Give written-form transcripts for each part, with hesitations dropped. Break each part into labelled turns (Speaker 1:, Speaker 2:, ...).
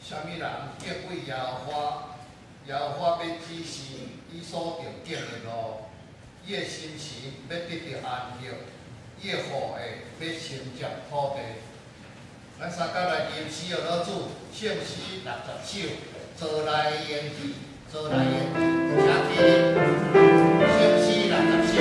Speaker 1: 啥物人敬畏耶和華？耶和華欲指示伊所定敬的路，伊的心神欲得著安息，伊的後裔欲承接土地。咱三甲來吟詩學老主，聖詩60首，做來言語，做來言語，請起立。聖詩60首。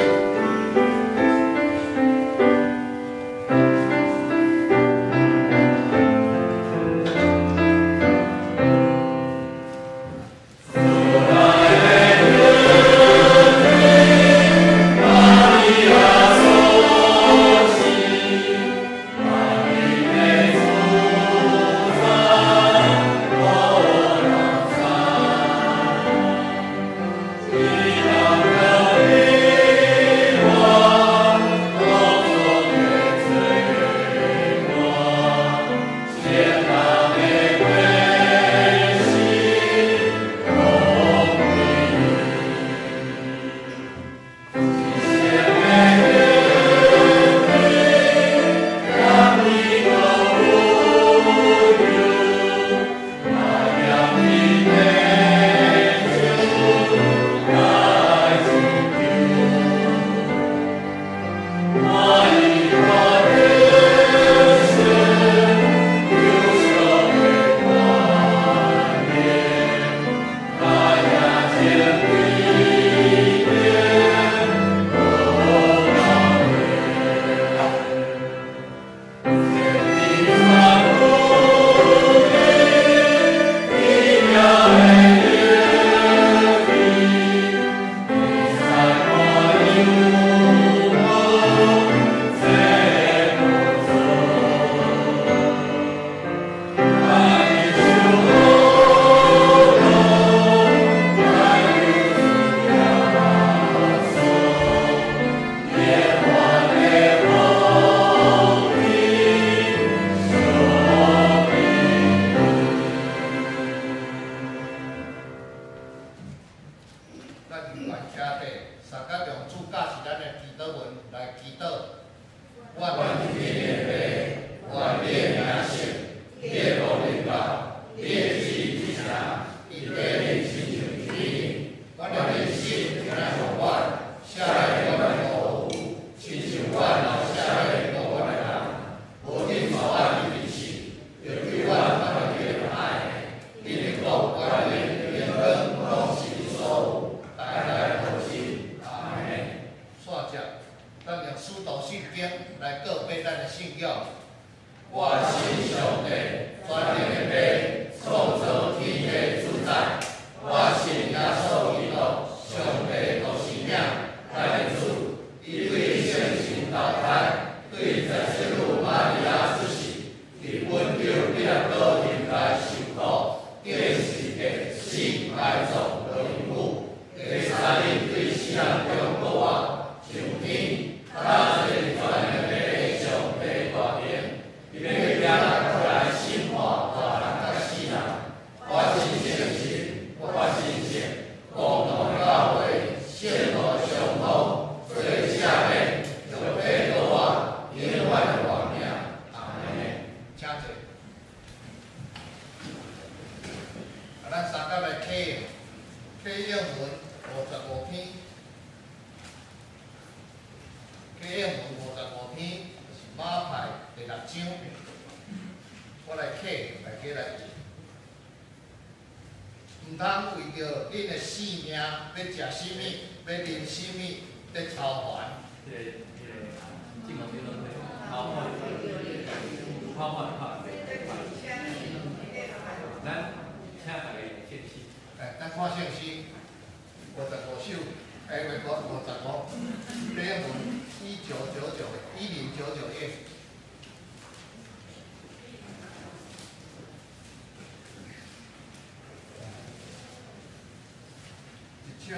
Speaker 1: 1099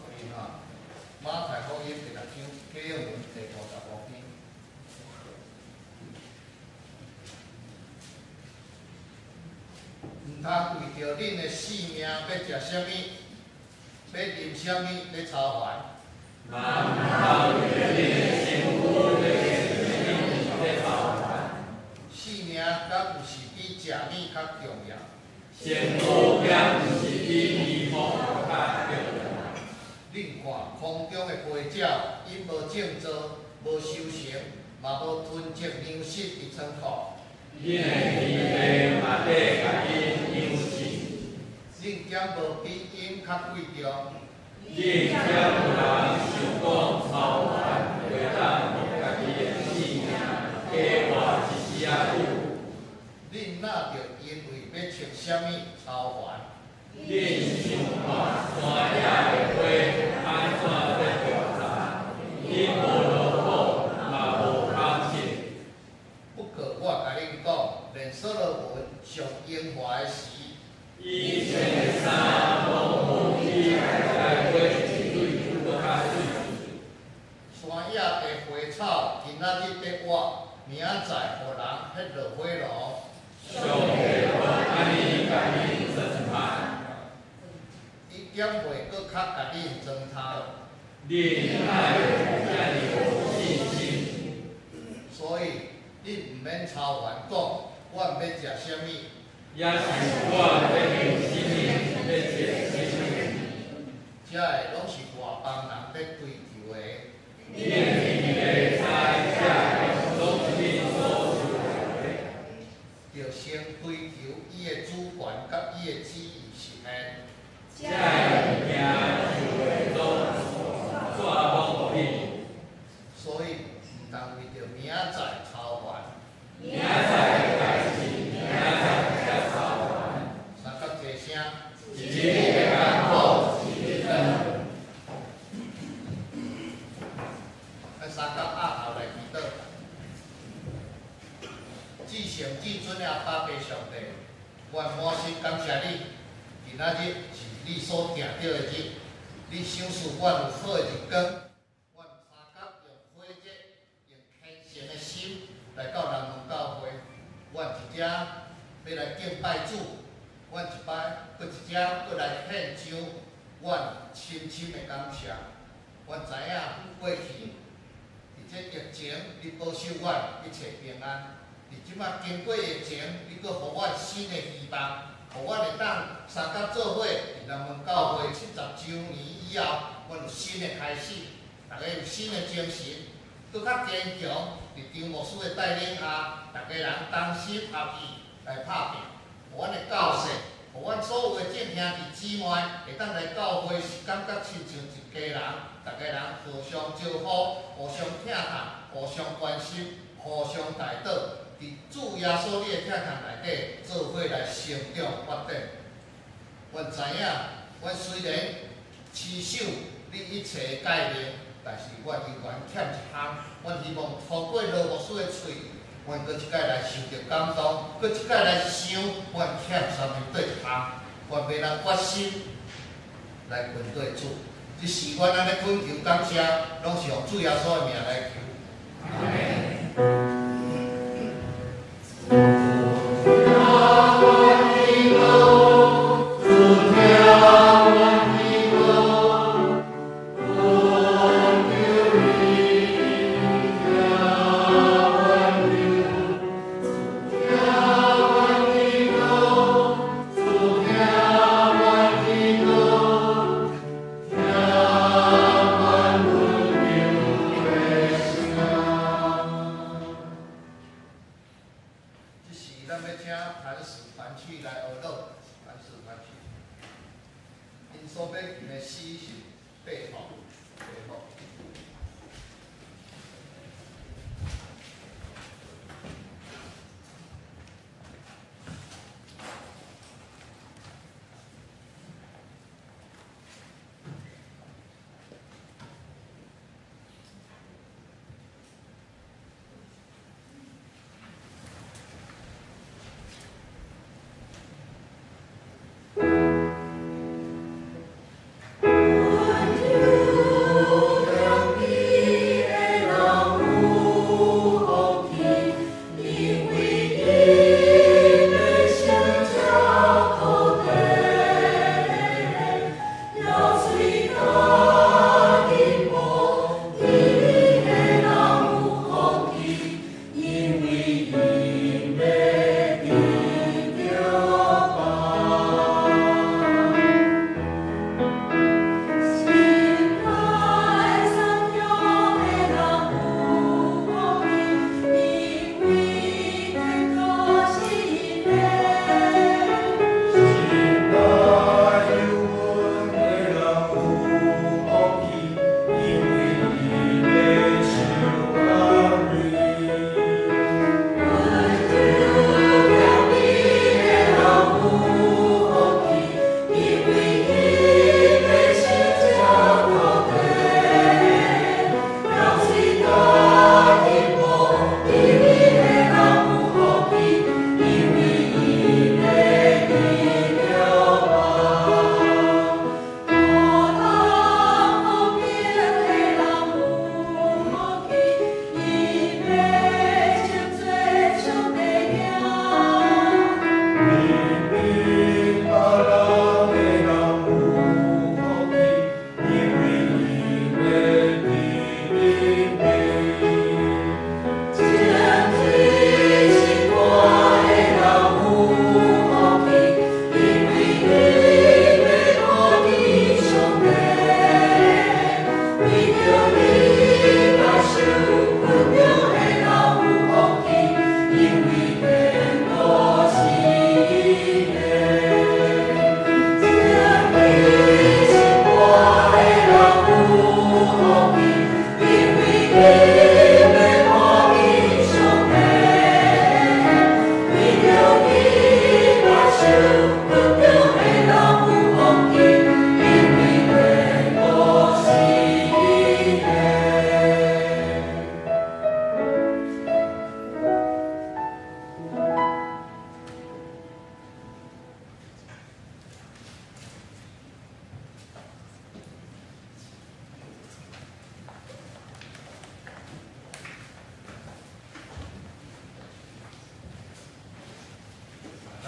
Speaker 1: 篇哈，馬太福音第六章，啟應文第55篇。毋通為著恁的性命欲食啥物，欲啉啥物，咧操煩。
Speaker 2: 毋通為著恁的身軀欲食啥物咧操煩。
Speaker 1: 性命敢毋是比食食物較重要？
Speaker 2: 先好敢毋是比衣服較重要？
Speaker 1: 恁看空中的飛鳥，𪜶無種作，無收成，嘛無囤積糧食佇倉庫。
Speaker 2: 恁的天父嘛咧共𪜶養飼。
Speaker 1: 恁敢無比𪜶較貴重？
Speaker 2: 恁敢有人想講操煩，會當予家己的性命加活一絲仔久？
Speaker 1: 恁若著因為欲穿啥物操煩？
Speaker 2: 恁想看山野的花按怎咧大長？𪜶無勞苦，嘛無工織。
Speaker 1: 不過我共恁講，連所羅門上榮華的時，
Speaker 2: 伊穿的衫攏無比遮的花一蕊閣較媠。
Speaker 1: 山野的花草，今仔日咧活，明仔載予人彼落火爐。
Speaker 2: 上帝攏按呢共恁裝扮，
Speaker 1: 伊敢袂閣較共恁裝刣？
Speaker 2: 恁哪會遮爾無信心？
Speaker 1: 所以恁毋免操煩講，阮欲食啥物，
Speaker 2: 抑是阮欲穿啥物，欲穿啥物？
Speaker 1: 這个攏是外邦人咧追求的。
Speaker 2: 恁的天父知這个攏是恁所需要的。
Speaker 1: 著先追求伊的主權佮伊的旨意實現。
Speaker 2: 這个物件就會攏煞攏予恁。
Speaker 1: 所以毋通為著明仔載操煩。
Speaker 2: 明仔載的代誌，明仔載才操煩。
Speaker 1: 三甲齊聲。
Speaker 2: 一日的艱苦，一日當。
Speaker 1: 咱三甲額頭來祈禱。至聖至尊的阿爸父上帝，阮滿心感謝你，今仔日是你所定著的日，你賞賜阮有好的日光，阮三甲用火熱、用虔誠的心來到南門教會，阮一遮欲來敬拜主，阮一擺閣一遮閣來獻上阮深深的感謝。阮知影過去佇這疫情，你保守阮一切平安。佇這擺經過疫情，你閣予阮新的希望，予阮會當三甲做伙佇南門教會70週年以後，阮有新的開始，逐家有新的精神，閣較堅強。佇張牧師的帶領下，逐家人同心合意來拍拚，予阮的教室，予阮所有的眾兄弟姊妹會當來教會，是感覺親像一家人，逐家人互相招呼、互相疼痛、互相關心、互相代禱。佇主耶穌你的疼痛內底，做伙來成長發展。阮知影，阮雖然持守你一切的誡命，但是阮猶原欠一項。阮希望透過羅牧師的喙，阮閣一擺來受著感動，閣一擺來想，阮欠啥物佗一項，阮欲來決心來跟綴主。這是阮按呢懇求感謝，攏是用主耶穌的名來求。
Speaker 2: 阿們。
Speaker 1: 這時，咱欲請譚史團去來學樂，譚史團去。𪜶所欲吟的詩是八號，八號。
Speaker 3: Thank you.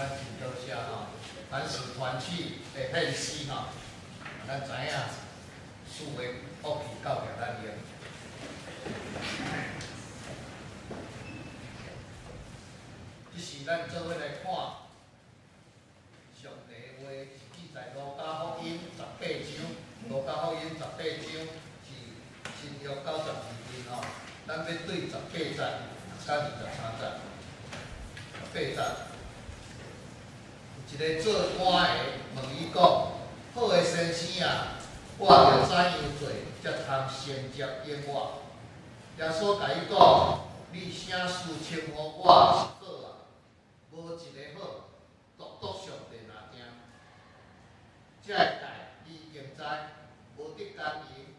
Speaker 1: 咱真多謝吼，咱是團契的獻詩吼，咱知影四個樂器交予咱用。這是咱做伙來看上帝的話，是記載路加福音十八章，路加福音十八章是新約92頁吼，咱欲對18節佮23節，十八節。一个做官的問伊講：好的先生啊，我著怎樣做才通承接永活？耶穌共伊講：你啥事稱呼我是好啊？無一个好，獨獨上帝爾定。這个誡你已經知，無得姦淫，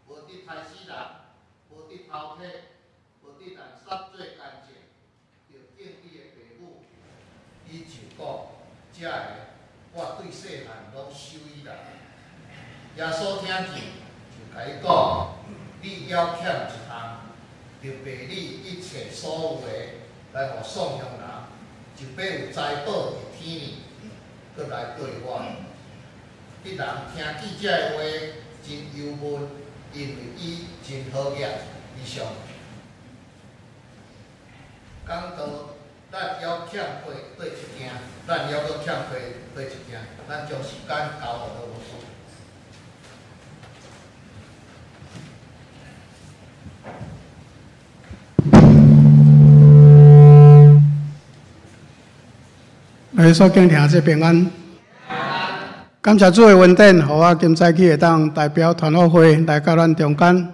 Speaker 1: 無得刣死人，無得偷竊，無得濫殺做奸證，著敬你的爸母。伊就講：這个我對細漢攏守以來。耶穌聽見，就共伊講：你猶欠一項，著賣你一切所有的來予喪窮人，就欲有財寶佇天裡，閣來綴我。彼人聽見這个話，真憂悶，因為伊真好額。以上。講到咱猶欠缺佗一件，咱猶閣欠缺佗一件，咱將時間交予羅牧師。
Speaker 3: 來，所敬聽者平安。感謝主的恩典，予我今早起會當代表團福會來到咱中間，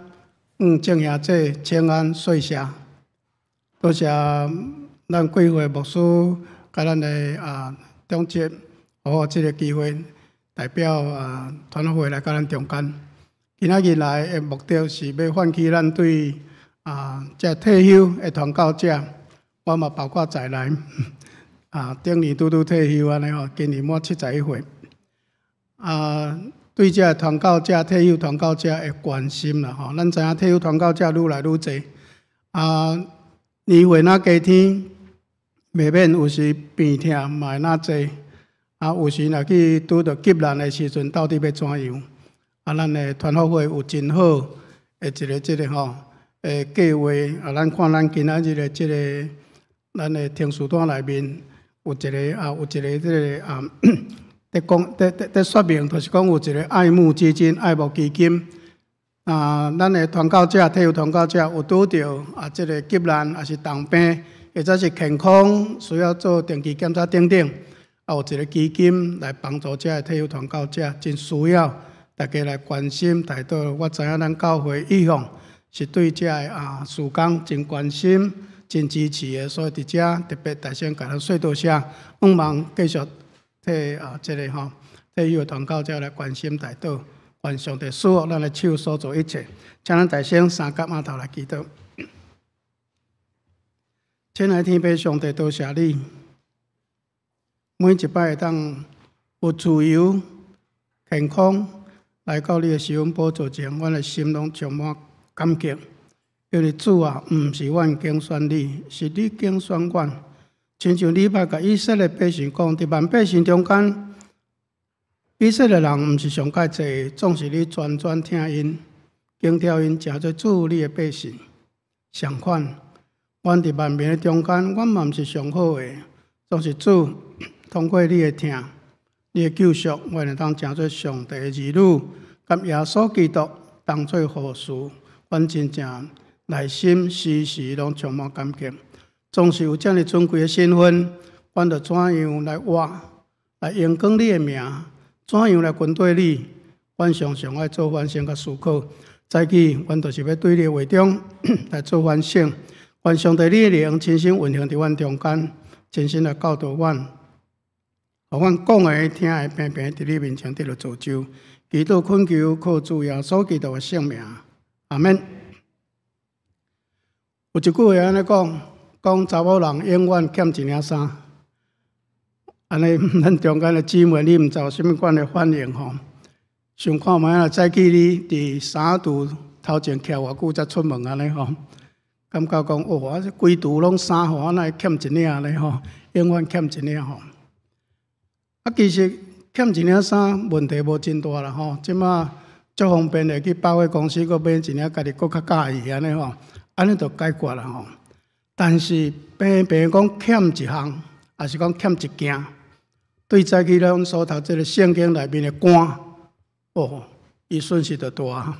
Speaker 3: 眾兄弟請安說謝，多謝咱貴會牧師佮咱的長執，予我這个機會代表團福會來到咱中間。今仔日來的目的是欲喚起咱對這退休的傳教者，我嘛包括在內，頂年拄拄退休按呢吼，今年滿71歲。對這傳教者、退休傳教者的關心啦吼，咱知影退休傳教者愈來愈濟，年歲若加添，袂免有時病痛嘛會若濟，有時若去拄著急難的時陣，到底欲怎樣？咱的團福會有真好的一个這个吼的計劃，咱看咱今仔日的這个咱的停書單內面有一个有一个這个佇講、佇、佇、佇說明，就是講有一个愛慕基金、愛慕基金。咱的傳教者、退休傳教者有拄著這个急難，抑是重病，或者是健康需要做定期檢查等等，有一个基金來幫助這个退休傳教者，真需要大家來關心。代禱，我知影咱教會一向是對這个事工真關心、真支持的，所以佇遮特別大聲共咱說多謝，向望繼續。替這个吼，退休傳教者來關心代禱，願上帝賜福咱的手所做一切。請咱大聲三甲碼頭來祈禱。親愛的天父上帝，多謝你，每一擺會當有自由、健康來到你的施恩寶座前，阮的心攏充滿感激，因為主啊，毋是阮揀選你，是你揀選阮。親像你捌共以色列百姓講，佇萬百姓中間，以色列人毋是上蓋濟，總是你專專疼𪜶，揀挑𪜶成做主你的百姓。相反，阮佇萬民的中間，阮嘛毋是上好的，總是主通過你的疼、你的救贖，阮會當成做上帝的兒女，佮耶穌基督當做後嗣，阮真正內心時時攏充滿感激。總是有遮爾尊貴的身份，阮著怎樣來活，來榮光你的名？怎樣來跟綴你？阮常常愛做反省佮思考。早起，阮就是欲對你的話中來做反省。願上帝你的靈親身運行佇阮中間，親身來教導阮，予阮講的、聽的，平平佇你面前得著造就。祈禱懇求，靠主耶穌基督的聖名，阿們。有一句話按呢講。講查某人永遠欠一領衫，按呢，咱中間的姊妹，你毋知有啥物款的反應吼？想看覓啊？早起你佇衫櫥頭前徛偌久才出門按呢吼？感覺講哦，這規櫥攏衫吼，我哪會欠一領呢吼？永遠欠一領吼。啊，其實欠一領衫問題無真大啦吼，這馬足方便的去百貨公司，閣買一領家己閣較佮意按呢吼，按呢就解決啦吼。但是平平講欠一項，抑是講欠一件，對早起咱所讀這个聖經內面的肝，哦，伊損失就大。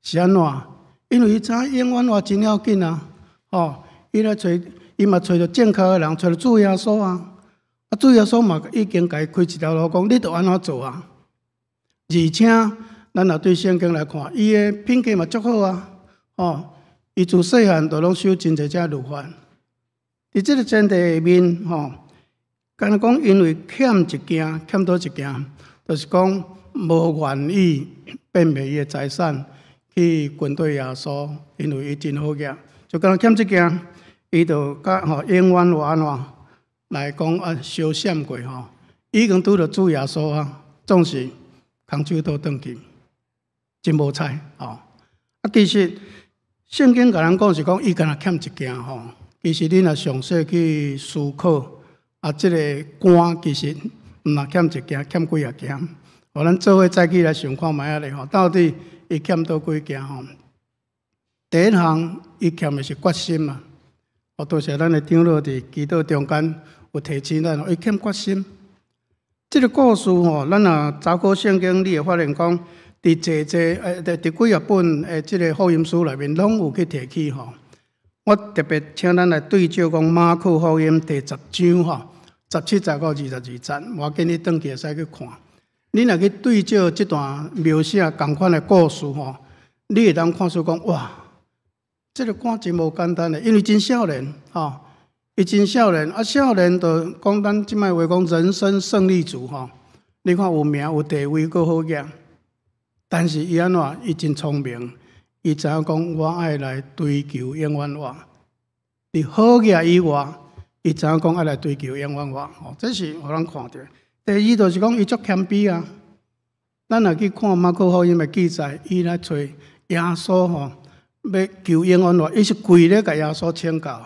Speaker 3: 是按怎？因為伊知影永遠活真要緊啊！吼，伊來揣，伊嘛揣著正確的人，揣著主耶穌啊！啊，主耶穌嘛已經共伊開一條路，講你著按怎做啊？而且，咱若對聖經來看，伊的品格嘛足好啊！吼，伊自細漢就攏守真濟這律法。佇這个前提下面，吼，敢若講因為欠一件，欠佗一件，就是講無願意變賣伊的財產去跟隨耶穌，因為伊真好額，就敢若欠這件，伊就佮吼永遠活按怎來講啊，相閃過吼，已經拄著主耶穌啊，總是空手倒轉去，真無彩吼。啊，其實聖經共咱講是講，伊敢若欠一件吼。其實你若詳細去思考，啊，這个肝其實毋若欠一件，欠幾仔件。予咱做伙再去來想看覓仔咧吼，到底伊欠佗幾件吼？第一項，伊欠的是決心嘛。哦，多謝咱的長老佇祈禱中間有提醒咱，伊欠決心。這个故事吼，咱若查考聖經，你會發現講，佇濟濟佇幾若本的這个福音書內面，攏有去提起吼。我特別請咱來對照講馬可福音第10章吼，17節到22節，我建議轉去會使去看。你若去對照這段描寫仝款的故事吼，你會當看出講哇，這个肝真無簡單的，因為真少年吼，伊真少年啊，少年就講咱這擺話講人生勝利組吼，你看有名有地位，閣好額，但是伊按怎？伊真聰明，伊知影講我愛來追求永遠活。佇好額以外，伊知影講愛來追求永遠活，吼，這是予咱看著。第二就是講伊足謙卑啊。咱若去看馬可福音的記載，伊來揣耶穌吼，欲求永遠活，伊是跪咧共耶穌請教，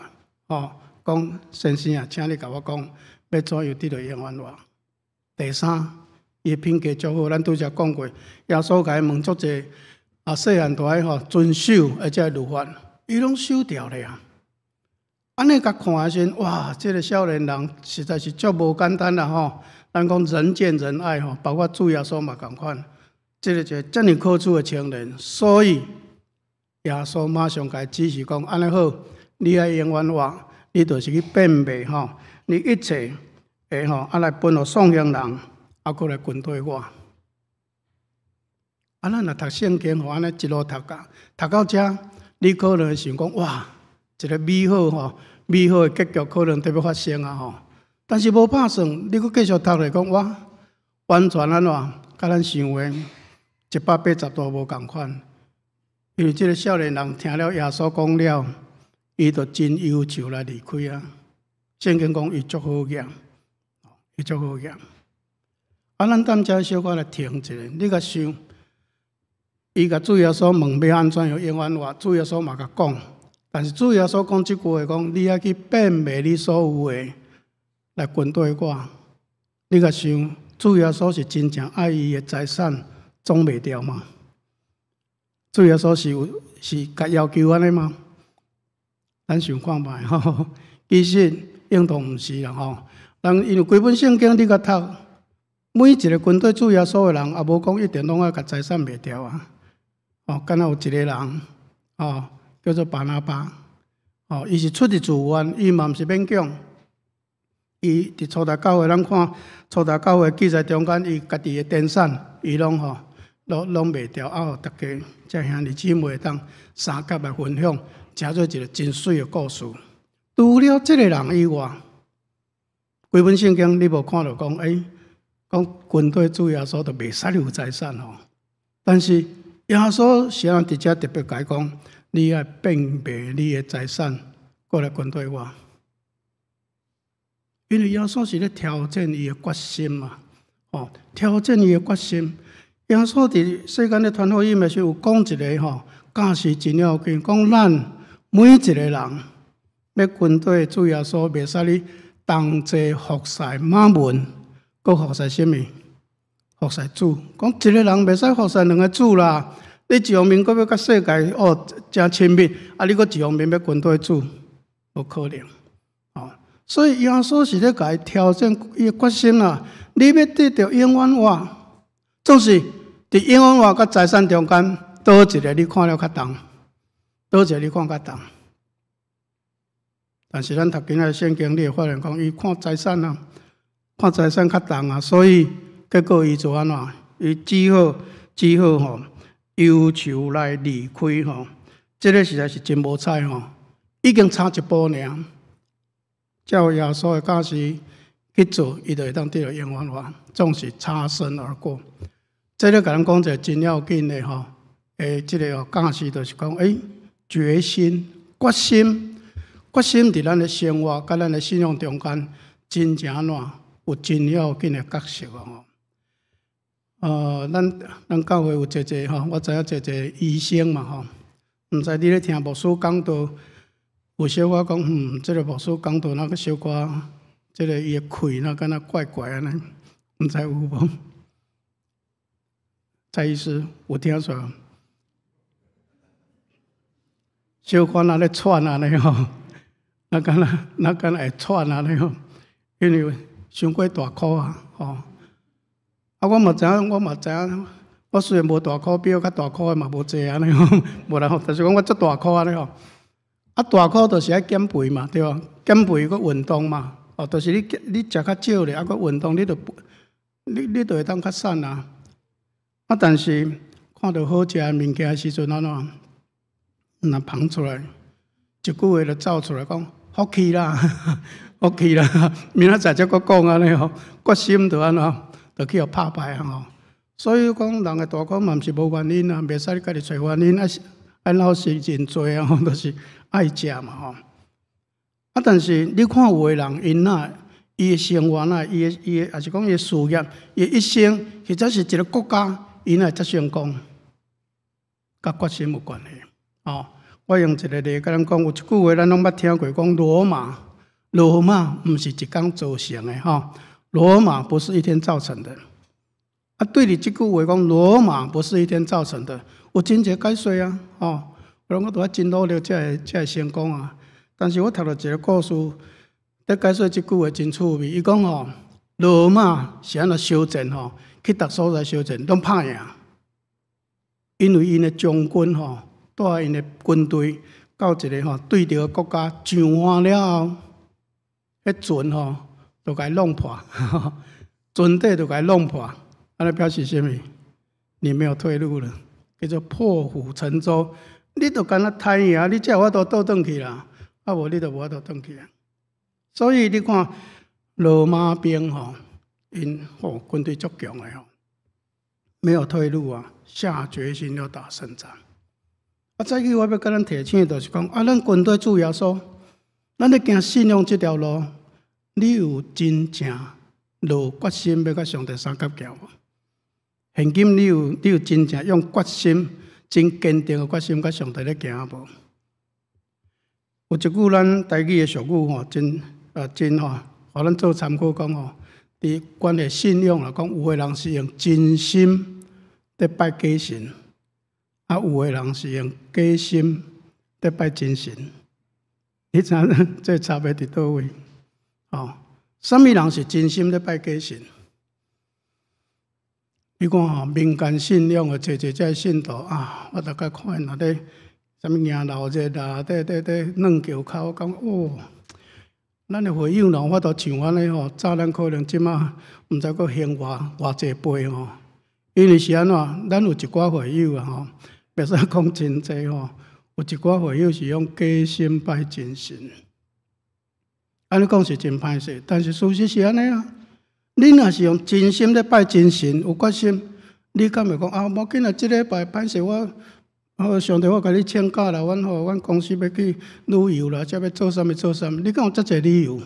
Speaker 3: 吼，講先生啊，請你共我講，欲怎樣得著永遠活。第三，伊的品格足好，咱拄才講過，耶穌共伊問足濟啊，細漢就愛吼遵守，而且律法，伊攏守牢咧啊。按呢共看的時陣，哇，這个少年人實在是足無簡單啦吼。咱講人見人愛吼，包括主耶穌嘛仝款，這个一个遮爾可取的青年，所以耶穌馬上共伊指示講：按呢好，你愛永遠活，你就是去變賣吼，你一切的吼，啊來分予喪窮人，啊閣來跟隨我。啊，咱若讀聖經吼，按呢一路讀到讀到遮，你可能會想講：哇，一个美好吼，美好的結局可能佇欲發生啊吼。但是無拍算，你閣繼續讀落講，哇，完全按怎，佮咱想的180度無仝款。因為這个少年人聽了耶穌講了，伊就真憂愁來離開啊。聖經講伊足好額，伊足好額。啊，咱踮遮小可來停一下，你共想，伊共主耶穌問欲按怎樣永遠活，主耶穌嘛共講，但是主耶穌講這句話講，你愛去變賣你所有的來跟隨我。你共想，主耶穌是真正愛伊的財產總賣掉嗎？主耶穌是有是共要求按呢嗎？咱想看覓吼，其實應當毋是啦吼。人因為規本聖經你共讀，每一个跟隨主耶穌的人，也無講一定攏愛共財產賣掉啊。哦，敢若有一个人，哦，叫做巴拿巴，哦，伊是出自自願，伊嘛毋是勉強。伊佇初代教會，咱看初代教會記載中間，伊家己的田產，伊攏吼，攏攏賣掉，啊，予逐家遮兄弟姊妹會當相佮來分享，成做一个真媠的故事。除了這个人以外，規本聖經你無看著講，欸，講跟隨主耶穌就袂使有財產吼。但是耶穌是按佇遮特別共伊講，你愛變賣你的財產過來跟隨我。因為耶穌是咧挑戰伊的決心嘛，吼，挑戰伊的決心。耶穌佇世間咧傳福音的時候，有講一个吼，教示真要緊，講咱每一个人欲跟隨主耶穌，袂使你同齊服侍瑪門，閣閣服侍啥物？服侍主。講一个人袂使服侍兩个主啦。你一方面閣欲佮世界哦誠親密，啊，你閣一方面欲跟隨主，無可能。哦，所以耶穌是咧共伊挑戰伊的決心啦。你欲得著永遠活，總是佇永遠活佮財產中間，佗一个你看了較重，佗一个你看較重。但是咱讀今仔聖經，你會發現講，伊看財產啊，看財產較重啊，所以結果伊就按怎？伊只好只好吼，憂愁來離開吼。這个實在是真無彩吼，已經差一步爾，照耶穌的教示去做，伊就會當得著永遠活，總是擦身而過。這个共咱講一个真要緊的吼，欸，這个教示就是講，欸，決心、決心。決心佇咱的生活佮咱的信仰中間，真正按怎有真要緊的角色哦。咱教會有濟濟吼，我知影濟濟醫生嘛吼，毋知你咧聽牧師講道，有小可講，這个牧師講道若閣小可，這个伊的氣若敢若怪怪按呢，毋知有無？蔡醫師有聽出來？小可若咧喘按呢吼。若敢若若敢若會喘按呢吼，因為傷過大箍啊，吼！啊，我嘛知影，我嘛知影，我雖然無大箍，比我較大箍的嘛無濟按呢吼，無啦吼，但是講我足大箍按呢吼。啊，大箍就是愛減肥嘛，對無？減肥閣運動嘛，哦，就是你食較少咧，啊，閣運動，你就會當較瘦啊。啊，但是看著好食的物件的時陣，按怎？若捧出來，一句話就走出來講。福氣啦，福氣啦，明仔載才閣講按呢吼，決心就按怎，就去予拍敗啊吼。所以講人的大箍嘛，毋是無原因啊，袂使你家己揣原因，愛老實認罪啊，吼，就是愛食嘛吼。啊，但是你看有的人，𪜶若伊的生活若伊的，抑是講伊的事業，伊的一生，或者是一个國家，伊若會遮成功，佮決心有關係，哦。我用一个例共咱講，有一句話咱攏捌聽過，講羅馬，羅馬毋是一工造成的吼，羅馬不是一天造成的。啊，對你這句話講，羅馬不是一天造成的，有真濟解說啊，吼，我講我都真努力才會成功啊。但是我讀著一个故事，佇解說這句話真趣味。伊講吼，羅馬是按怎相戰吼，去逐所在相戰攏拍贏，因為𪜶的將軍吼，帶𪜶的軍隊到一个吼對著的國家上岸了後，彼船吼就共伊弄破，船底就共伊弄破，按呢表示啥物？你沒有退路了，叫做破釜沉舟。你就敢若刣贏，你才有法度倒轉去啦，啊無你就無法度轉去啊。所以你看羅馬兵吼，𪜶吼軍隊足強的吼，沒有退路啊，下決心要打勝仗。啊，早起我欲共咱提醒的，就是講啊，咱跟隨主耶穌，咱咧行信仰這條路，你有真正落決心欲佮上帝相佮行無？現今你有真正用決心、真堅定的決心佮上帝咧行無？有一句咱台語的俗語吼，真啊真吼，予咱做參考講吼，佇關係信仰來講，有的人是用真心佇拜假神。啊，有的人是用假心佇拜真神，你知影這差別佇佗位？哦，啥物人是真心佇拜假神？你看吼，民間信仰的濟濟這信徒啊，我逐擺看𪜶若咧啥物迎老熱啦，佇軟橋跤，我感覺哦，咱的會友若有法度像按呢吼，早咱可能這馬毋知閣興偌偌濟倍吼。因為是按怎？咱有一寡會友啊吼。袂使講真濟吼，有一寡會友是用假心拜真神，按呢講是真歹勢，但是事實是按呢啊。你若是用真心咧拜真神，有決心，你敢會講啊？無要緊啊，這禮拜歹勢我，哦，上帝我共你請假啦，阮吼，阮公司欲去旅遊啦，才欲做啥物做啥物？你敢有遮濟理由？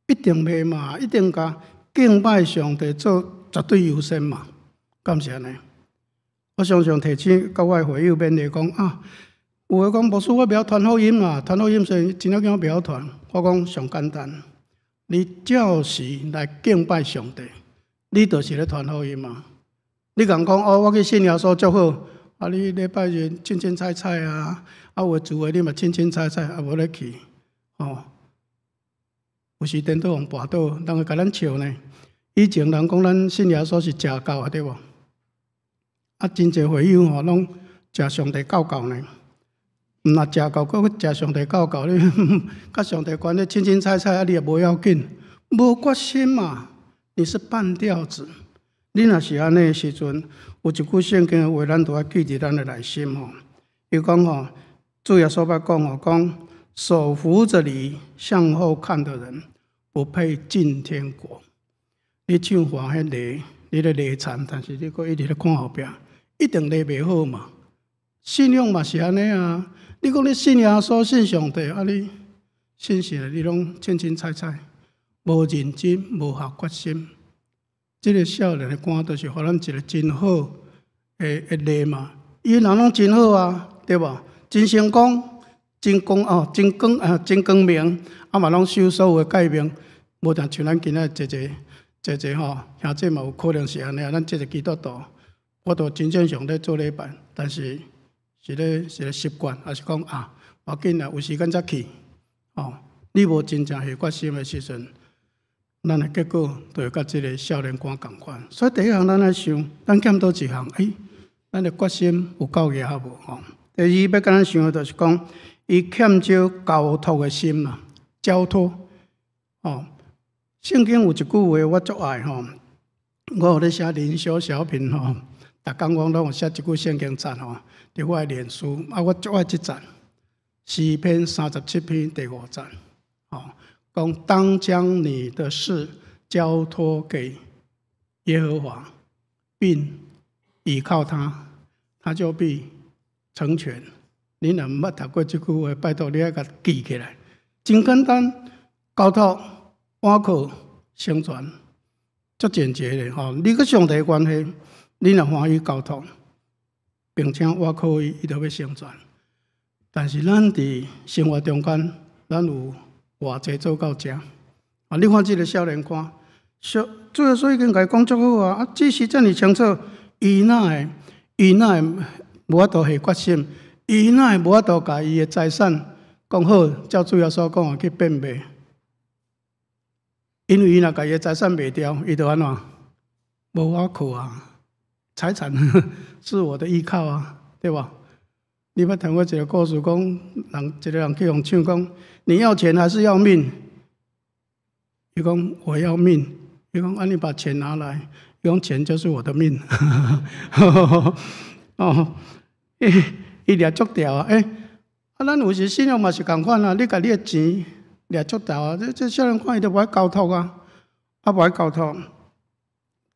Speaker 3: 一定袂嘛，一定共敬拜上帝做絕對優先嘛，敢是按呢？我常常提醒佮我的會友勉勵講啊，有的講牧師我袂曉傳福音啦，傳福音時真要緊我袂曉傳。我講上簡單，你照時來敬拜上帝，你就是咧傳福音嘛。你共講哦，我去信耶穌足好，啊，你禮拜日凊凊彩彩啊，啊有聚會你嘛凊凊彩彩，啊無咧去，哦，有時顛倒予跋倒，人會共咱笑呢。以前人講咱信耶穌是邪教啊，對無？啊，真濟會友吼，攏食上帝教教呢。毋若邪教，閣閣食上帝教教，你佮上帝關係凊凊彩彩，啊，你也無要緊，無決心嘛。你是半吊子。你若是按呢的時陣，有一句聖經的話，咱都愛記佇咱的內心吼。伊講吼，主耶穌捌講吼，講手扶著犁向後看的人，不配進天國。你手扶彼犁，你咧犁田，但是你閣一直咧看後壁，一定犁袂好嘛。信仰嘛是按呢啊。你講你信耶穌、信上帝，啊你信神，你攏凊凊彩彩，無認真、無下決心。這个少年的官就是予咱一个真好的例嘛。伊人攏真好啊，對無？真成功，真光哦，真光啊，真光明，啊嘛攏守所有的誡命，無但像咱今仔濟濟濟濟吼，兄弟嘛有可能是按呢。咱這個基督徒，我都真正常咧做禮拜，但是是咧習慣，抑是講啊，無要緊啦，有時間才去。哦，你無真正下決心的時陣，咱的結果就會佮這个少年官仝款。所以第一項咱愛想，咱欠佗一項，欸，咱的決心有夠額無？吼。第二欲共咱想的就是講，伊欠少交託的心啦，交託。哦，聖經有一句話我足愛吼，我有咧寫靈修小品吼，逐工我攏有寫一句聖經節吼，佇我的臉書，啊，我足愛這節，詩篇37篇第五節，吼，講當將你的事交託給耶和華，並倚靠他，他就必成全。你若毋捌讀過這句話，拜託你愛共記起來。真簡單，交託、倚靠、成全，足簡潔的吼。你佮上帝的關係，你若歡喜交託，並且倚靠伊，伊就欲成全。但是咱佇生活中間，咱有偌濟做到遮？啊，你看這个少年官，主耶穌已經共伊講足好啊！啊，只是遮爾清楚，伊哪會，伊哪會無法度下決心？伊哪會無法度共伊的財產講好，照主耶穌講的去變賣？因為伊若共伊的財產賣掉，伊就按怎？無倚靠啊！財產是我的依靠啊，對無？你捌聽過一个故事，講人一个人去予搶，講你要錢還是要命？伊講我要命。伊講啊，你把錢拿來，伊講錢就是我的命。哦，伊伊掠足牢啊！欸，啊，咱有時信仰嘛是仝款啊！你共你的錢掠足牢啊！這這少年看伊就無愛交託啊，啊無愛交託。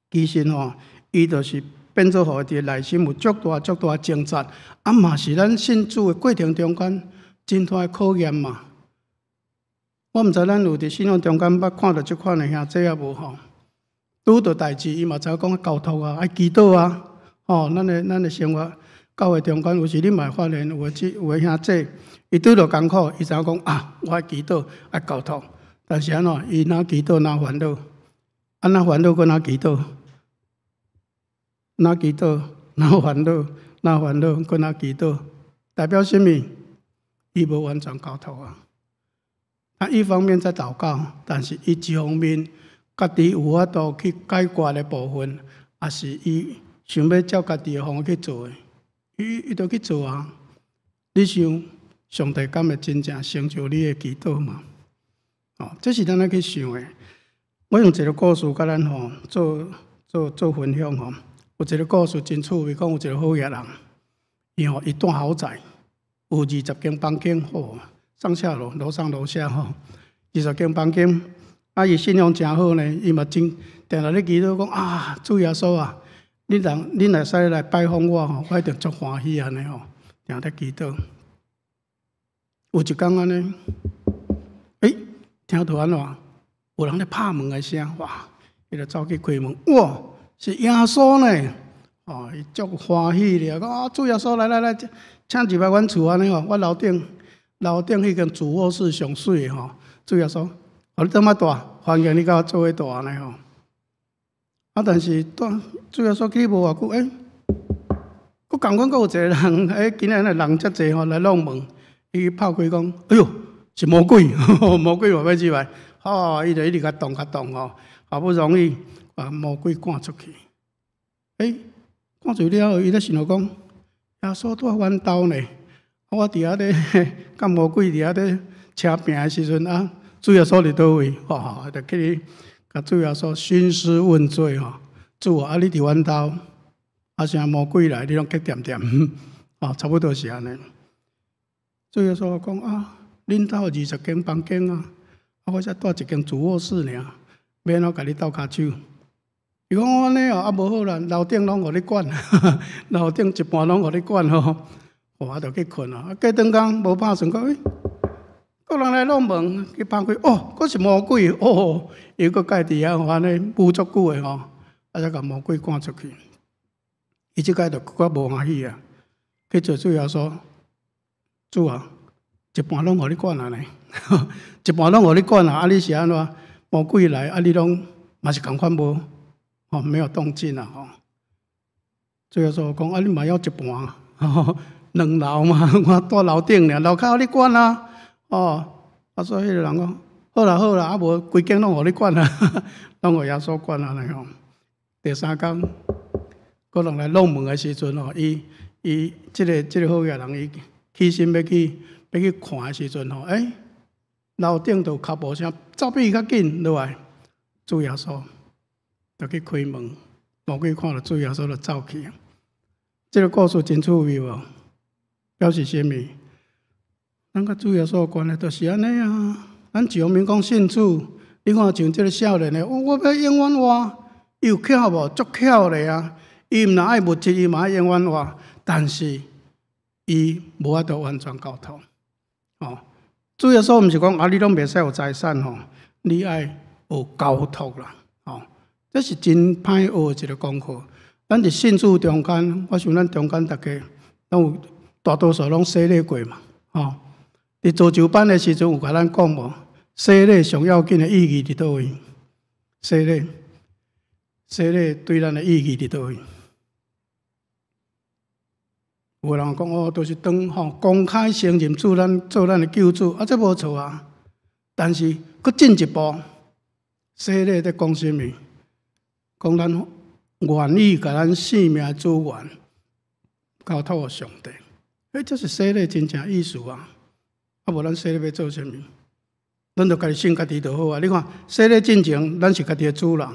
Speaker 3: 其實吼，伊就是變做予伊佇內心有足大足大掙扎，啊嘛是咱信主的過程中間真大的考驗嘛。我毋知咱有佇信仰中間捌看著這款的兄弟啊無吼？拄著代誌，伊嘛知影講交託啊，愛祈禱啊，吼，咱的生活教會中間，有時你嘛會發現有的有的兄弟，伊拄著艱苦，伊知影講啊，我愛祈禱，愛交託。但是按怎？伊若祈禱，若煩惱，啊若煩惱，閣若祈禱，若祈禱，若煩惱，若煩惱，閣若祈禱，代表啥物？伊無完全交託啊。他一方面在禱告，但是伊一方面家己有法度去解決的部分，抑是伊想欲照家己的方法去做的，伊伊就去做啊。你想，上帝敢會真正成就你的祈禱嗎？哦，這是咱愛去想的。我用一个故事共咱吼做做做分享吼。有一个故事真趣味，講有一个好額人，伊吼伊住豪宅，有20間房間，吼，上下樓，樓上樓下吼，20間房間。啊，伊信仰誠好呢，伊嘛真定定咧祈禱講啊，主耶穌啊，你人你若使來拜訪我吼，我一定足歡喜按呢吼，定咧祈禱。有一工按呢，欸，聽著按怎？有人咧拍門的聲，哇！伊就走去開門，哇！是耶穌呢！哦，伊足歡喜咧，講啊，主耶穌來來來，請入來阮厝按呢吼，我樓頂樓頂彼間主臥室上媠的吼，主耶穌。予你這麼大，歡迎你佮我做伙蹛按呢吼。啊，但是蹛主耶穌去無偌久，欸，閣仝款閣有一個人，欸，今仔日人遮濟吼來弄門，伊拍開講，哎喲，是魔鬼，魔鬼嘛欲入來，吼，伊就一直共擋共擋吼，好不容易把魔鬼趕出去。欸，趕出去了後，伊咧想著講，耶穌蹛阮兜呢，我佇遐咧佮魔鬼佇遐咧車拚的時陣啊，主耶穌佇佗位，吼，就去共主耶穌興師問罪吼，主啊，你佇阮兜，啊啥魔鬼來，你攏結恬恬，哦，差不多是按呢。主耶穌講啊，恁兜20間房間啊，啊，我才蹛一間主臥室爾，欲按怎共你鬥跤手？伊講按呢哦，啊無好啦，樓頂攏予你管，樓頂一半攏予你管吼，我就去睏啊。過轉工無拍算講，欸，閣人來弄門去拍開，哦，閣是魔鬼哦，伊閣共佇遐按呢舞足久的吼，啊才共魔鬼趕出去。伊這擺就閣較無歡喜啊，去找主耶穌，主啊，一半攏予你管啊呢，一半攏予你管啊，啊你是按怎？魔鬼來啊你攏嘛是仝款無，吼沒有動靜啊吼。主耶穌講啊，你嘛要一半，兩樓嘛，我蹛樓頂爾，樓跤予你管啊，哦，啊所以彼個人講，好啦好啦，啊無規間攏予你管啊，攏予耶穌管按呢吼。第三工，閣人來弄門的時陣吼，伊伊這个這个好額人伊起身欲去看的時陣吼，欸，樓頂就有跤步聲，走比伊較緊落來，主耶穌就去開門，魔鬼看著主耶穌就走去。這个故事真趣味無？表示啥物？咱佮主耶穌的關係就是按呢啊。咱上面講信主，你看像這个少年的，我欲永遠活，伊有巧無？足巧咧啊！伊毋但愛物質，伊嘛愛永遠活，但是伊無法度完全交託。哦，主耶穌毋是講啊，你攏袂使有財產吼，你愛學交託啦。哦，這是真歹學的一个功課。咱佇信主中間，我想咱中間逐家攏有大多數攏洗禮過嘛。吼，佇造就班的時陣有共咱講無？洗禮上要緊的意義佇佗位？洗禮，洗禮對咱的意義佇佗位？有人講哦，就是當吼公開承認主咱做咱的救主，啊，這無錯啊。但是閣進一步，洗禮佇講啥物？講咱願意共咱性命主權交託予上帝，欸，這是洗禮真正意思啊！啊，無咱洗禮欲做啥物？咱就家己信家己就好啊！你看洗禮進前，咱是家己的主人，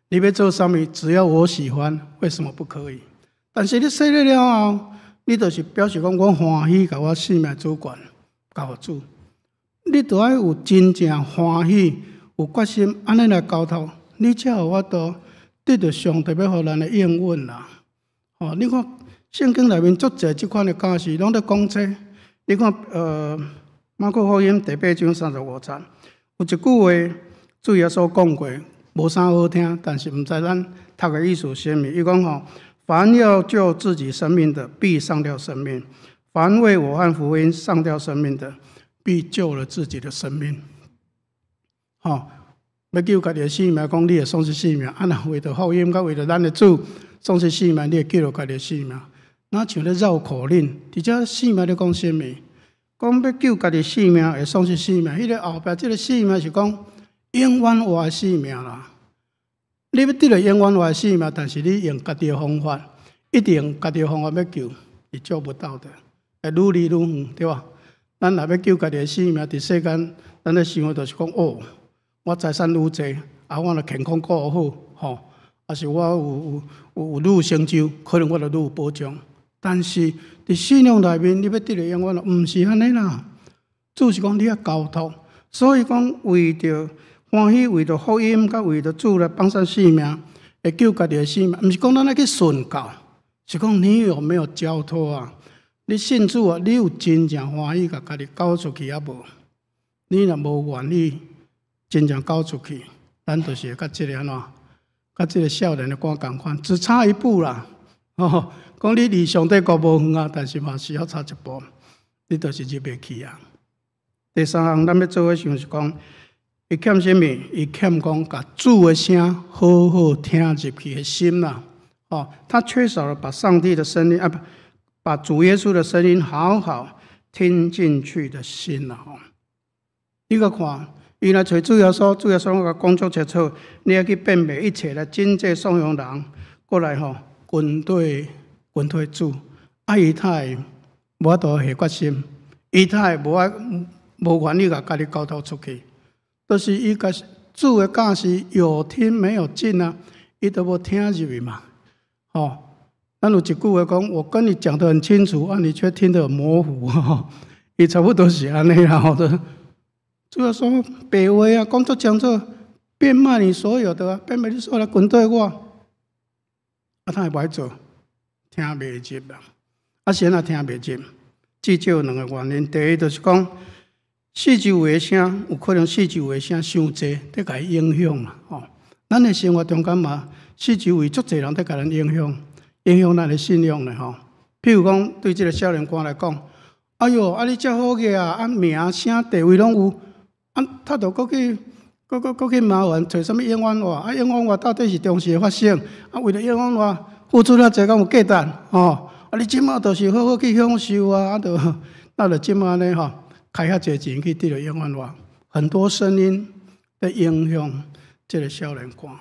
Speaker 3: 你欲做啥物，只要我喜歡，為什麼不可以？但是你洗禮了後，你就是表示講，我歡喜共我性命主權交予主。你著愛有真正歡喜、有決心，按呢來交託，你才有法度得著上帝欲予咱的應允啦。吼，你看聖經內面足濟這款的教示，攏佇講這。你看，馬可福音第八章35節，有一句話，主耶穌講過，無啥好聽，但是毋知咱讀的意思是啥物。伊講吼，凡要救自己生命的，必喪掉生命；凡為我和福音喪掉生命的，必救了自己的生命。吼，欲救家己的性命，講你會喪失性命；啊，若為著福音，佮為著咱的主喪失性命，你會救著家己的性命。若像咧繞口令，佇遮性命咧講啥物？講欲救家己性命，會喪失性命。彼个後壁這个性命是講永遠活的性命啦。你欲得著永遠活的性命，但是你用家己的方法，一定用家己的方法欲救，是救不到的，會愈離愈遠，對吧？咱若欲救家己的性命，佇世間，咱咧想的就是講，哦，我財產愈濟，啊，我若健康顧好，吼，抑是我有有有愈有成就，可能我就愈有保障。但是佇信仰內面，你欲得著永遠，毋是按呢啦。主是講你愛交託，所以講為著歡喜，為著福音，佮為著主來放捨性命，會救家己的性命，毋是講咱愛去順教，是講你有沒有交託啊？你信主啊，你有真正歡喜共家己交出去抑無？你若無願意真正交出去，咱就是會佮這个按怎？佮這个少年的歌仝款，只差一步啦。吼，講你離上帝國無遠啊，但是嘛是猶差一步，你就是入袂去啊。第三項，咱欲做伙想是講，伊欠啥物？伊欠講共主的聲好好聽入去的心啦。哦，他缺少了把上帝的聲音啊，不，把主耶穌的聲音好好聽進去的心啦。吼，你閣看，伊來揣主耶穌，主耶穌攏共講足清楚，你愛去變賣一切來賑濟所有人，過來吼，跟隨跟隨主。啊，伊他會無法度下決心，伊他會無愛無願意共家己交託出去，就是伊共主的教示有聽沒有進啊，伊都無聽入去嘛。吼，咱有一句話講，我跟你講得很清楚，啊，你卻聽得模糊，伊差不多是按呢啦，吼。主耶穌白話啊，講足清楚，變賣你所有的啊，變賣你所有來跟隨我，啊，他會無愛做，聽袂入啦。啊，是按怎聽袂入？至少有兩個原因。第一就是講，四周圍的聲有可能四周圍的聲傷濟，佇共伊影響啦。吼，咱的生活中間嘛，四周圍足濟人佇共咱影響，影響咱的信仰咧吼。譬如講，對這個少年官來講，哎喲，啊你遮好額啊，啊名聲地位攏有，啊他著閣去，閣閣閣去麻煩揣啥物永遠活？啊永遠活到底是當時會發生？啊為著永遠活付出遐濟，敢有價值？吼！啊你這馬就是好好去享受啊！啊，著那著這馬呢吼，開遐濟錢去得著永遠活，很多聲音佇影響這個少年官。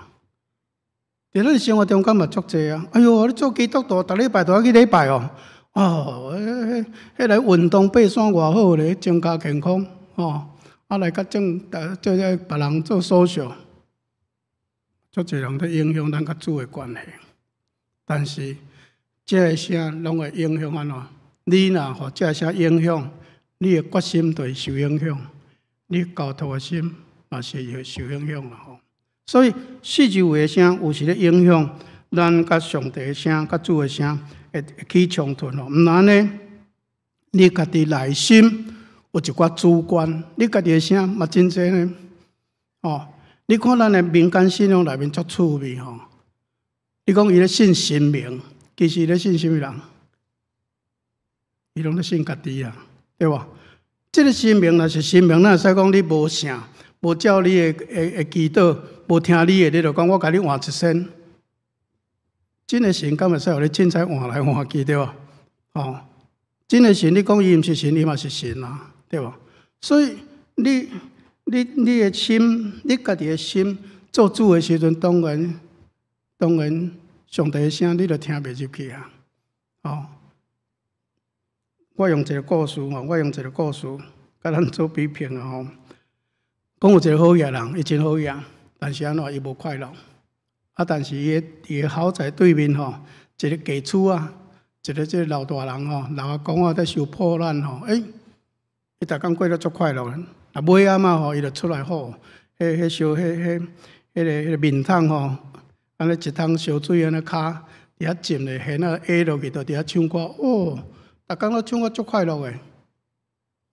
Speaker 3: 佇咱生活中間嘛足濟啊！哎喲，你做基督徒，逐禮拜都愛去禮拜哦。哦，彼彼來運動爬山偌好咧，增加健康吼。啊，來較正，做這別人做 social，足濟人佇影響咱佮主的關係。但是，這个聲攏會影響按怎？你若予這个聲影響，你的決心就會受影響，你交託的心嘛是會受影響啦吼。所以四周圍的聲有時咧影響咱佮上帝的聲、佮主的聲會起衝突吼。毋但按呢，你家己內心有一寡主觀，你家己的聲嘛真濟呢。哦，你看咱的民間信仰內面足趣味吼。你講伊咧信神明，其實伊咧信啥物人？伊攏咧信家己啊，對無？這個神明若是神明，咱會使講你無聖，無照你的的的祈禱，無聽你的，你就講我共你換一身。真的神敢會使予你凊彩換來換去，對無？哦，真的神，你講伊毋是神，伊嘛是神啊，對無？所以你你你的心，你家己的心做主的時陣，當然當然上帝的聲你就聽袂入去啊！哦，我用一個故事吼，我用一個故事共咱做比拼啊吼。講有一個好額人，伊真好額，但是按怎伊無快樂。啊，但是伊佇伊豪宅對面吼，一個家厝啊，一個這個老大人吼，老阿公啊佇收破爛吼，欸，伊逐工過得足快樂。啊，尾暗仔吼，伊就出來吼，彼彼燒彼彼彼个彼个麵桶吼，按呢一桶燒水按呢跤佇遐浸咧，舷仔下落去就佇遐唱歌，哦，逐工攏唱歌足快樂的。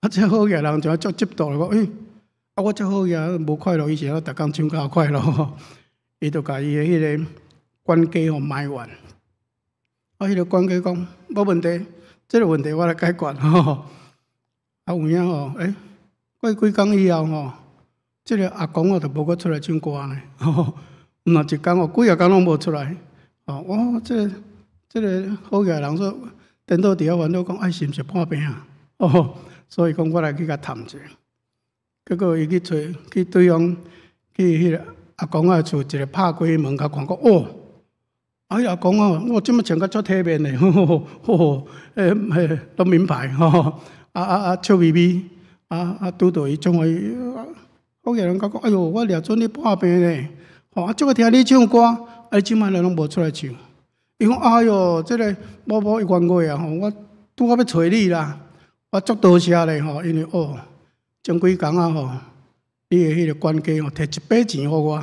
Speaker 3: 啊，這好額人就足嫉妒講，欸，啊，我這好額無快樂，伊是按怎逐工唱歌快樂？伊就共伊的彼個管家吼埋怨。啊，彼個管家講無問題，這個問題我來解決吼。啊，有影吼，欸，過幾工以後吼，這個阿公啊就無閣出來唱歌呢，吼，毋若一工哦，幾仔工攏無出來。哦，哇，這個這個好額人說，顛倒佇遐煩惱講，哎，是毋是破病啊？哦，所以講我來去共探者。結果伊去揣去對方去彼個阿公仔厝一个拍開門，共看講哦，哎阿公啊，我這馬穿甲足體面的，吼吼，彼彼攏名牌吼，啊啊啊笑眯眯，啊啊拄著伊創伊，好額人講，哎喲，我掠準你破病咧，吼啊，足愛聽你唱歌，啊你這擺攏無出來唱。伊講，哎喲，這个某某冤家啊吼，我拄仔欲揣你啦，我足多謝咧吼，因為哦，前幾工啊吼，你的彼个管家吼，提一筆錢予我，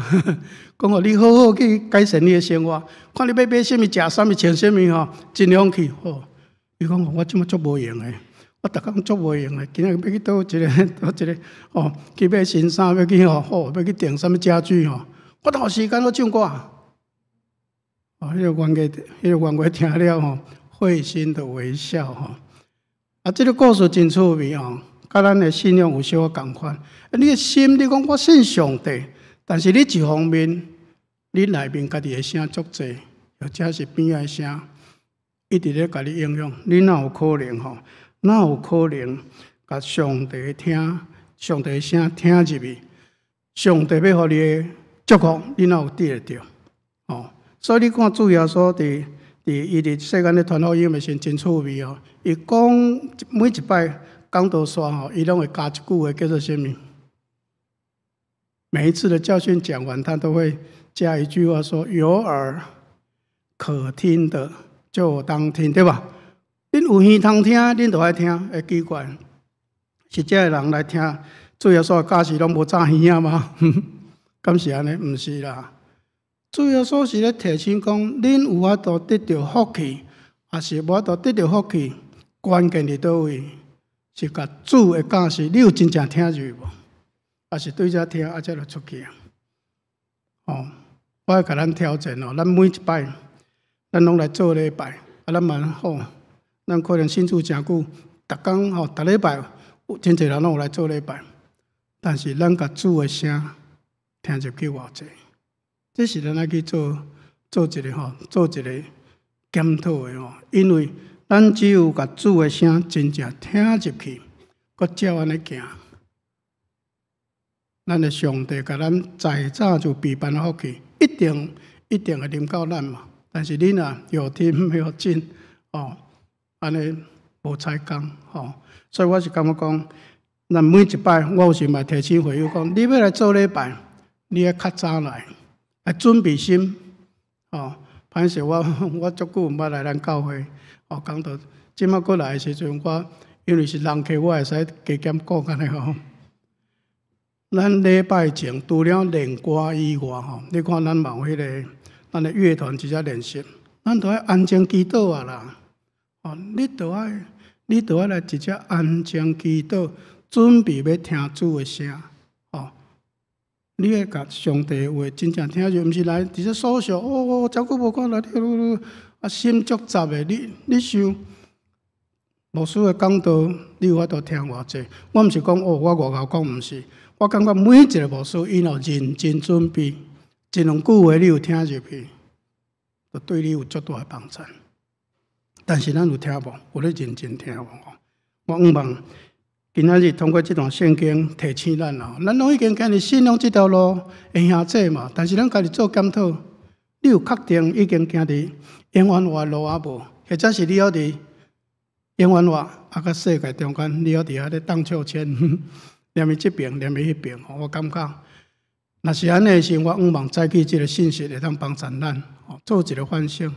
Speaker 3: 講予你好好去改善你的生活，看你欲買啥物、食啥物、穿啥物吼，盡量去吼。伊講我這馬足無閒的，我逐工足無閒的，今仔欲去佗一个，佗一个吼，去買新衫，欲去吼，吼，欲去訂啥物家具吼，我哪有時間閣唱歌。哦，彼個冤家，彼個冤家聽了吼，會心的微笑吼。啊，這個故事真趣味吼，佮咱的信仰有小可仝款。你的心，你講我信上帝，但是你一方面，你內面家己的聲足濟，或者是邊仔的聲，一直咧共你影響，你哪有可能吼？哪有可能共上帝聽，上帝的聲聽入去？上帝欲予你的祝福，你哪有得會著？哦，所以你看主耶穌佇伊佇世間咧傳福音的時陣真趣味哦。伊講每一擺講道煞吼，伊攏會加一句話叫做啥物？每一次的教訓講完，他都會加一句話說：有耳可聽的就當聽，對吧？恁有耳通聽，恁就愛聽。會奇怪，是這个人來聽主耶穌的教示，攏無長耳仔嗎？敢是按呢？毋是啦。主耶穌是咧提醒講，恁有法度得著福氣，抑是無法度得著福氣？關鍵佇佗位？是共主的教示，你有真正聽入去無？抑是對遮聽，啊，才就出去啊？哦，我愛共咱挑戰哦，咱每一擺，咱攏來做禮拜，啊，咱嘛好，咱可能信主誠久，逐工吼，逐禮拜有真濟人攏有來做禮拜，但是咱共主的聲聽入去偌濟？這是咱愛去做做一個吼，做一個檢討的吼，因為咱只有共主的聲真正聽入去，閣照按呢行，咱的上帝共咱在早就備辦福氣，一定一定會臨到咱嘛。但是你若有聽沒有進，哦，按呢無彩工吼。所以我是感覺講，咱每一擺我有時嘛提醒會友講，你欲來做禮拜，你愛較早來，來準備心，哦。歹勢我足久毋捌來咱教會，哦，講到這擺過來的時陣，我因為是人客，我會使加減講按呢吼。咱禮拜前除了練歌以外吼，你看咱嘛有彼个咱的樂團佇遮練習，咱都愛安靜祈禱啊啦。哦，你都愛來佇遮安靜祈禱，準備欲聽主的聲。哦，你愛共上帝的話真正聽著，毋是來佇遮數數哦，誠久無看來，啊心足雜的，你想牧師的講道，你有法度聽偌濟？我毋是講哦，我外口講毋是。我感覺每一個牧師，伊若認真準備，一兩句話你有聽入去，就對你有足大的幫助。但是咱有聽無？有咧認真聽無？我向望今仔日通過這段聖經提醒咱哦，咱攏已經行佇信仰這條路的兄弟嘛。但是咱家己做檢討，你有確定已經行佇永遠活的路啊無？或者是你猶佇永遠活啊？佮世界中間，你猶佇遐咧盪秋千？念伊這邊，念伊彼邊，我感覺，若是按呢時，我向望早起這个信息會當幫助咱，做一个反省。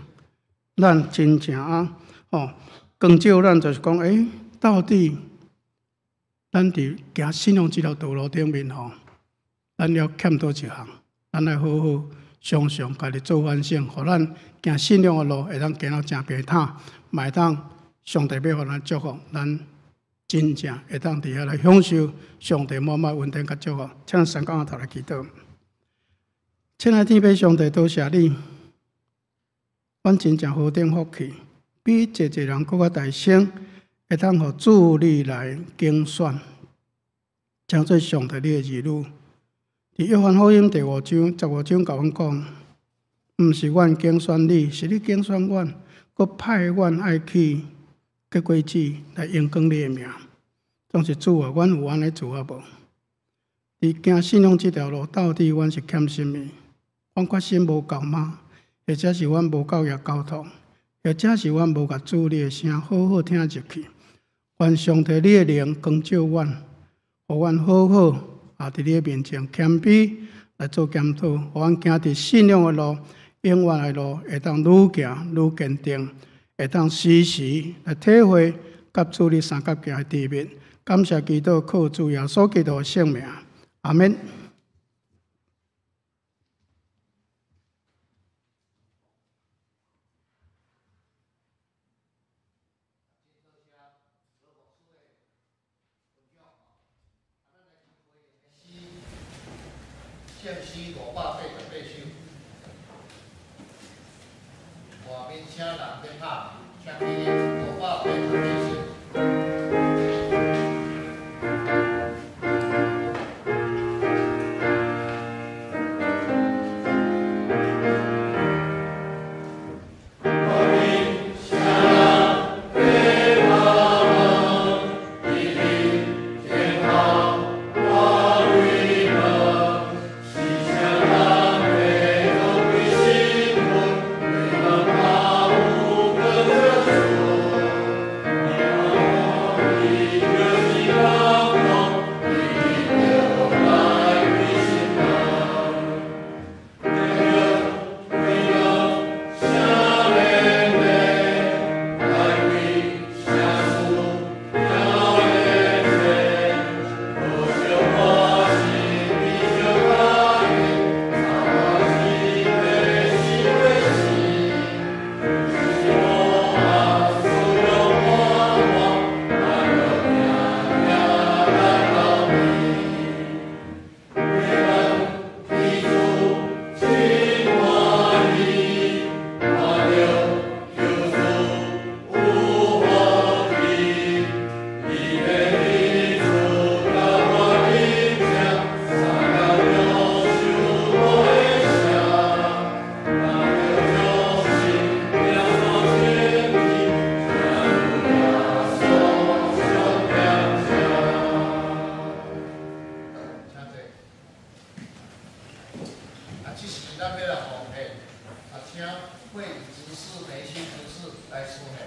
Speaker 3: 咱真正啊，哦，光照咱就是講，欸，到底咱佇行信仰這條道路頂面吼，咱猶欠佗一項，咱愛好好常常家己做反省，予咱行信仰的路會當行到誠平坦，嘛會當上帝欲予咱祝福咱。真正會當佇遐來享受上帝滿滿恩典佮祝福，請咱三講頭來祈禱。親愛天父上帝，多謝你，阮真正何等福氣，比濟濟人閣較大聲，會當予主你來揀選，成做上帝你的兒女。佇約翰福音第五章十五章共阮講，毋是阮揀選你，是你揀選阮，閣派阮愛去。結果子來榮光你的名，總是主啊，阮有按呢做啊無？佇行信仰這條路，到底阮是欠啥物？阮決心無夠嗎？或者是阮無夠額交託？或者是阮無共主你的聲好好聽入去？願上帝你的靈光照阮，予阮好好啊！佇你的面前謙卑來做檢討，予阮行佇信仰的路、永遠的路，會當愈行愈堅定。會當時時來體會佮主你相佮行的甜蜜。感謝基督，靠主耶穌基督的聖名，阿們。
Speaker 1: 聖詩588首，外面請人欲拍，請起立五百八十八首。這時咱欲來奉獻，請會執事、梅心執事來司獻。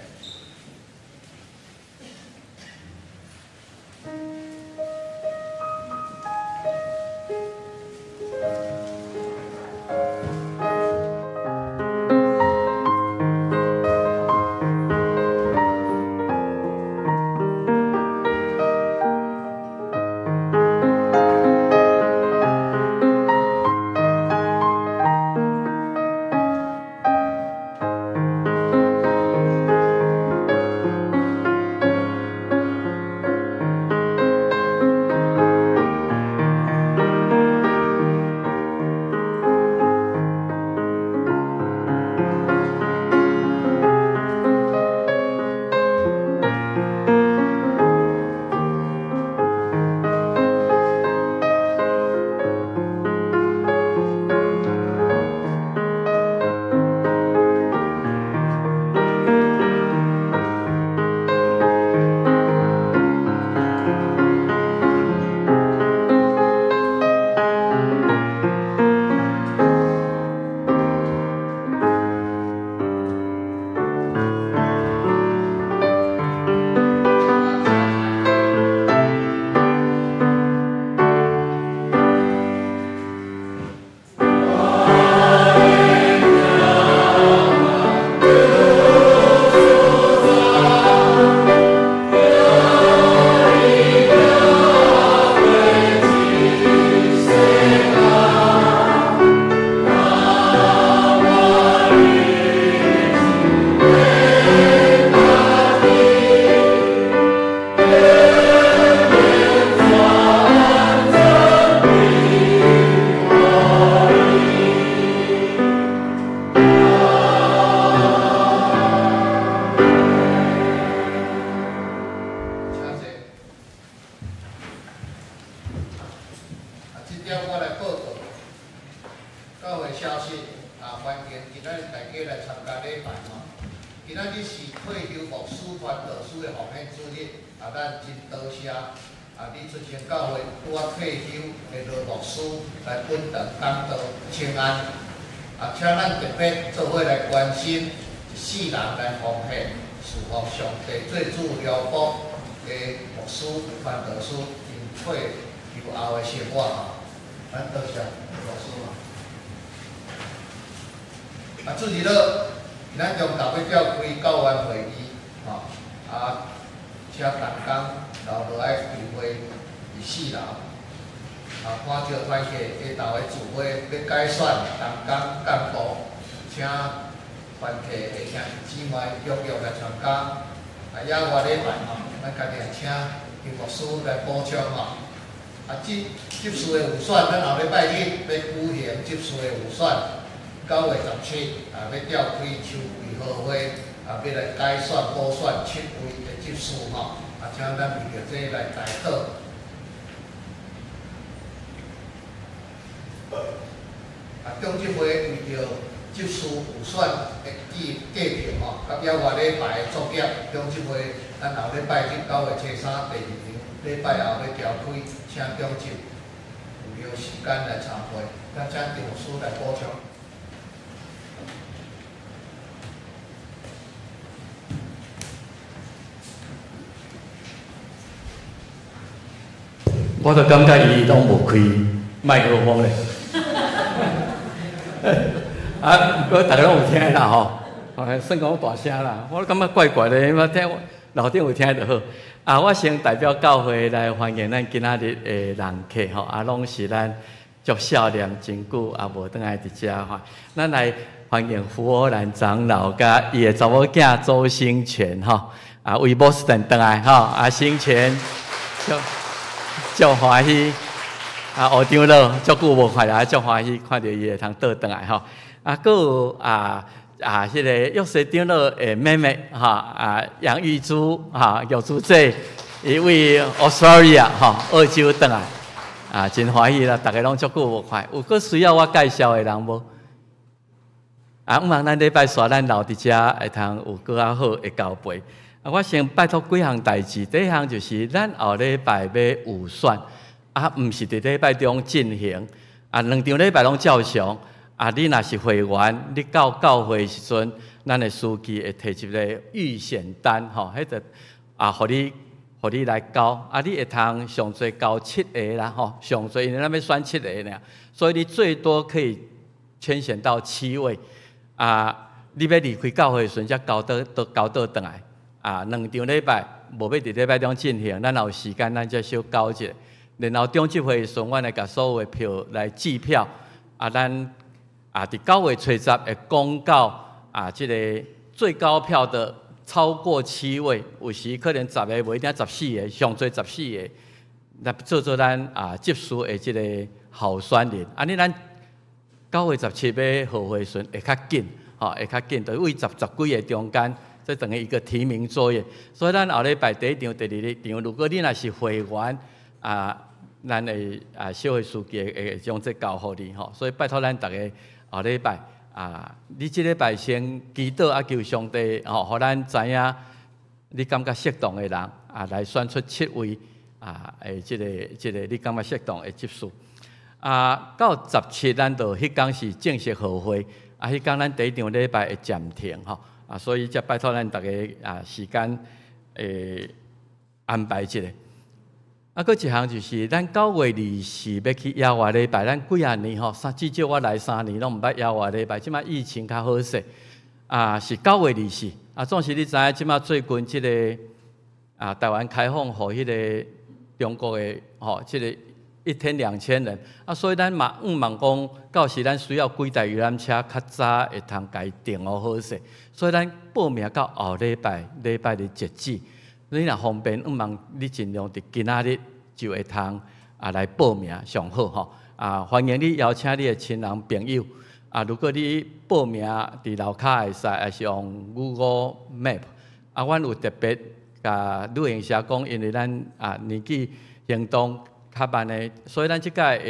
Speaker 2: 我就感覺伊攏無開麥克風咧，啊，毋過大家攏有聽啦吼，算講大聲啦，我感覺怪怪的，我聽樓頂有聽就好。啊，我先代表教會來歡迎咱今仔日的人客吼，啊，攏是咱足少年真久也無轉來佇遮吼，咱來歡迎胡歐蘭長老佮伊的查某囝周興全吼，啊，為波士頓轉來吼，啊，興全。足歡喜，啊，吳長老足久無看來，足歡喜看著伊會通倒轉來吼。啊，閣有啊啊，彼個約瑟長老的妹妹吼，啊，楊玉珠哈，玉珠姐，伊為 Australia 吼，澳洲轉來，啊，真歡喜啦！逐家攏足久無看，有閣需要我介紹的人無？啊，毋茫咱禮拜紲咱留佇遮會通有閣較好的交陪。啊，我先拜託幾項代誌，第一項就是咱後禮拜欲有選，啊，毋是佇禮拜中進行，啊，兩場禮拜攏照常，啊，你若是會員，你到教會時陣，咱的司機會提一个預選單，吼，彼個啊，予你來交。啊，你會通上濟交七个啦，吼，上濟因為咱欲選七個爾，所以你最多可以甄選到七位。啊，你欲離開教會時陣，才交倒倒交倒轉來。啊，兩場禮拜無欲佇禮拜中進行，咱若有時間，咱才小交一下。然後中集會的時陣，阮會共所有的票來計票。啊，咱啊，佇9月初10會公告啊，這个最高票的超過七位，有時可能十个，無一定十四个，上濟十四个，來做做咱啊執事的這个候選人。按呢咱9月17欲號會時陣會較緊，吼，會較緊，就位十幾个中間，這等於一個提名作業。所以咱後禮拜第一場、第二場，如果你若是會員啊，咱會啊小會書記會將這交予你吼，所以拜託咱逐家後禮拜啊，你這禮拜先祈禱啊，求上帝吼，予咱知影你感覺適當的人啊，來選出七位啊，的這個你感覺適當的執事。啊，到十七咱就彼工是正式號會，啊，彼工咱第一場禮拜會暫停吼，啊，所以才拜託咱逐家啊時間會安排一下。啊，閣一項就是咱9月24欲去野外禮拜，咱幾仔年吼，至少我來三年攏毋捌野外禮拜，這擺疫情較好勢。啊，是9月24。啊，總是你知影，這擺最近這个啊，台灣開放予彼个中國的吼，這个一天2000人。啊，所以咱嘛向望講，到時咱需要幾台遊覽車較早會通共伊訂予好勢。所以咱報名到後禮拜禮拜日截止。你若方便，向望你盡量佇今仔日就會通啊來報名上好吼。啊，歡迎你邀請你的親人朋友。啊，如果你報名佇樓跤會使，抑是用 Google Map。啊，阮有特別共旅行社講，因為咱啊年紀行動較慢的，所以咱這擺的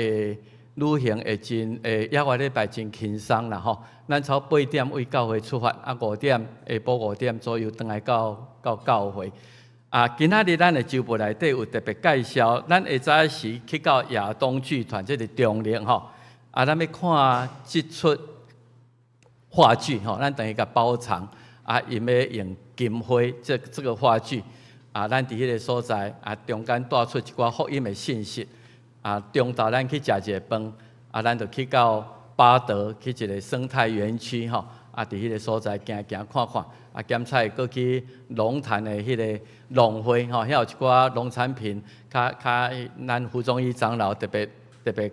Speaker 2: 旅行會真會野外禮拜真輕鬆啦吼。咱從8點為教會出發，啊五點下晡五點左右轉來到教會。啊，今仔日咱的週報內底有特別介紹，咱下早時去到亞東劇團，這是中壢吼。啊，咱欲看這齣話劇吼，咱等於共包場。啊，𪜶欲用金花這个話劇，啊，咱佇彼个所在啊，中間帶出一寡福音的信息。啊，中晝咱去食一个飯，啊，咱就去到八德去一个生態園區吼，啊，佇彼个所在行行看看，啊，兼且閣去龍潭的彼个農會吼，遐有一寡農產品，較較咱胡忠義長老特別特別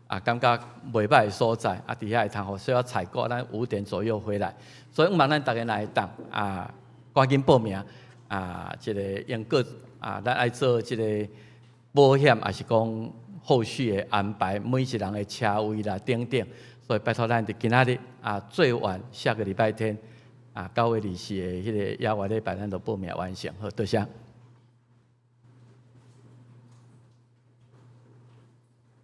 Speaker 2: 啊，感覺袂䆀的所在，啊，佇遐會通予小可採購，咱5點左右回來，所以向望咱逐家若會當啊，趕緊報名啊，這个用過啊，咱愛做這个保險，抑是講後續的安排，每一人的車位啦等等，所以拜託咱佇今仔日啊，最晚下個禮拜天啊，9月24的彼个野外禮拜，咱就報名完成。好，多謝。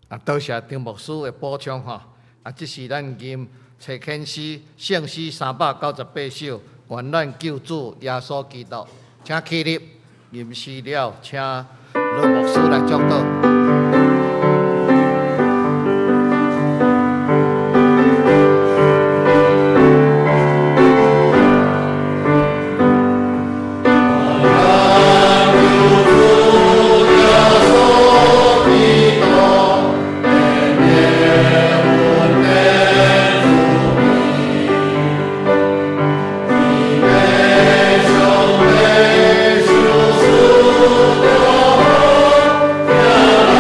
Speaker 1: 啊，多謝張牧師的補充吼。啊，這是咱吟冊遣詩聖詩398首，願咱救主耶穌基督，請起立，吟詩了，請羅牧師來祝禱。
Speaker 4: 上帝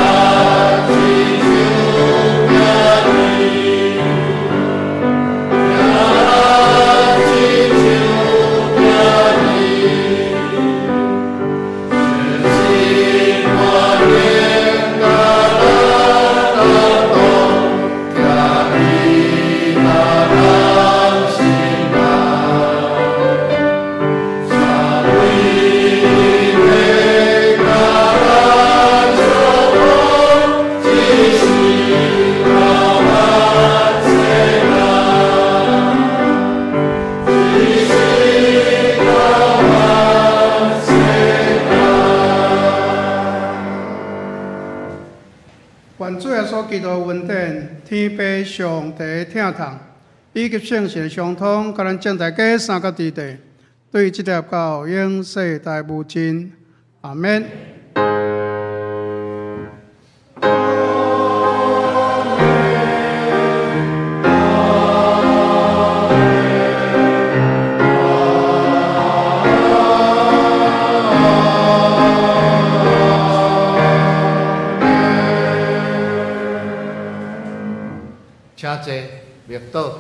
Speaker 3: 天父上帝的疼痛，以及聖神的相通，佮咱眾大家三個弟弟，對這粒到永世代無盡。阿門。
Speaker 1: 請坐，默禱。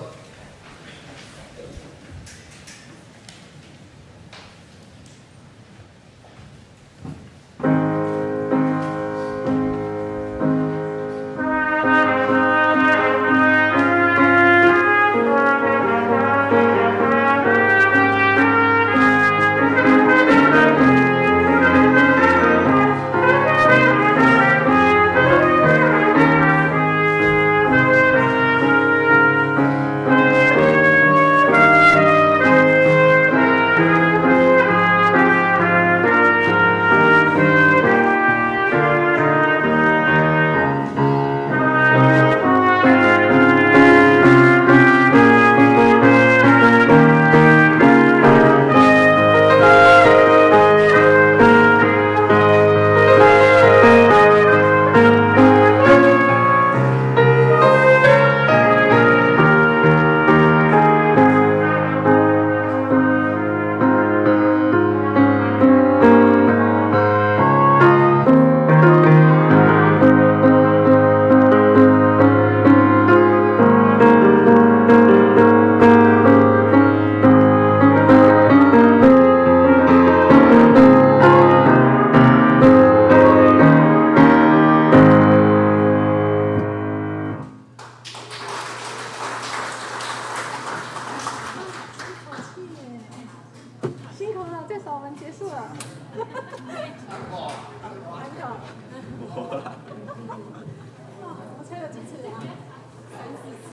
Speaker 4: 辛苦了，這首我們結束了。很好。我吹了幾次啊？三四次。